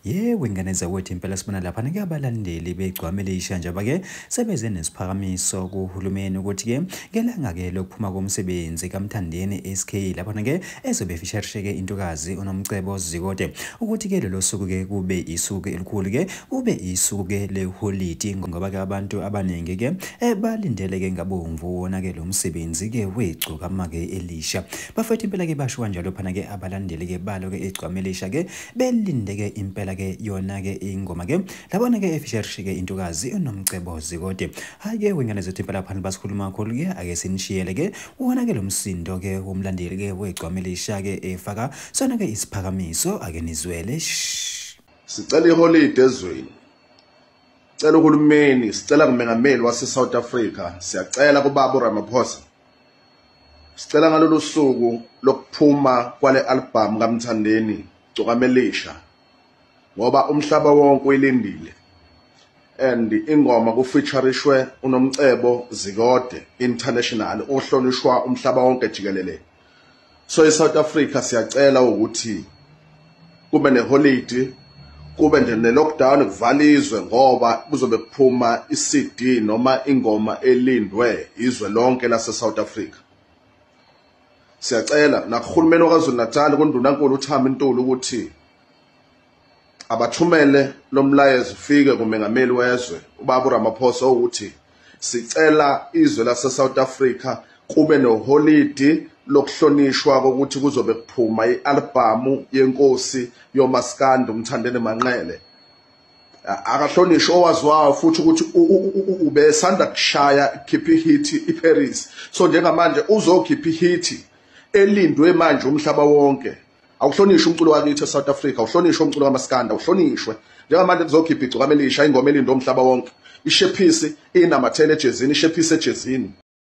Yebo, ingane zakwethu, impela sibona laphana ke abalandeli beGcokama Elisha njengoba-ke sebeze nesiphakamiso kuhulumeni ukuthi-ke ngelanga-ke lokuphuma komsebenzi kaMthandeni SK laphana-ke ezobe efisharisheke intokazi uNomcebo Zikode ukuthi-ke lolo suku-ke kube isuku elikhulu-ke, kube isuku-ke leholidi, ngoba-ke abantu abaningi-ke balindele-ke ngabomvu wona-ke lo msebenzi-ke weGcokama-ke Elisha. Bafethu, impela-ke basho kanjalo phana-ke abalandeli-ke balo-ke iGcokama Elisha-ke, belinde-ke impela-ke yona-ke ingoma-ke labona-ke efisharisheke intokazi uNomcebo Zikode. Hhayi-ke wengane zethu, impela phana basikhuluma kakhulu-ke, ake sinishiyele-ke wona-ke lo msindo-ke womlandeli-ke weGcokama Elisha-ke efaka sona-ke isiphakamiso, ake nizwele. Sicela iholide ezweni. Cela uhulumeni, sicela kumengameli wase-South Africa, siyacela kubaba uRamaphosa. Sicela ngalolu suku lokuphuma kwale album kaMthandeni Gcokama Elisha, ngoba umhlaba wonke uyilindile. And ingoma kufeaturishwe uNomcebo Zikode International, ohlonishwa umhlaba wonke jikelele. So eSouth Africa siyacela ukuthi kube neholide, kube nje ne-lockdown, kuvalizwe, ngoba kuzobe kuphuma i-CD noma ingoma elindwe izwe lonke lase-South Africa. Siyacela nakuhulumeni waKwaZulu Natal, kundunankulu uThami Ntuli, ukuthi abathumele lo mlayezo ufike kumengameli wezwe ubaba uRamaphosa ukuthi sicela izwe lase-South Africa kube neholidi lokuhlonishwa kokuthi kuzobe kuphuma i-albhamu yenkosi yomaskandi uMthandeni Manqele. Akahlonishwe owaziwayo futhi ukuthi ubesanda kushaya, khipha ihit iParis, so njengamanje uzokhipha ihit elindwe manje umhlaba wonke. Awuhlonishwe umculo wakithi eSouth Africa, awuhlonishwe umculo kamaskandi, awuhlonishwe. Njengamanje kuzokhipha iGcokama Elisha, ingoma elindwe umhlaba wonke. Ishephisi inamathele ejezini, ishephisi ejezini.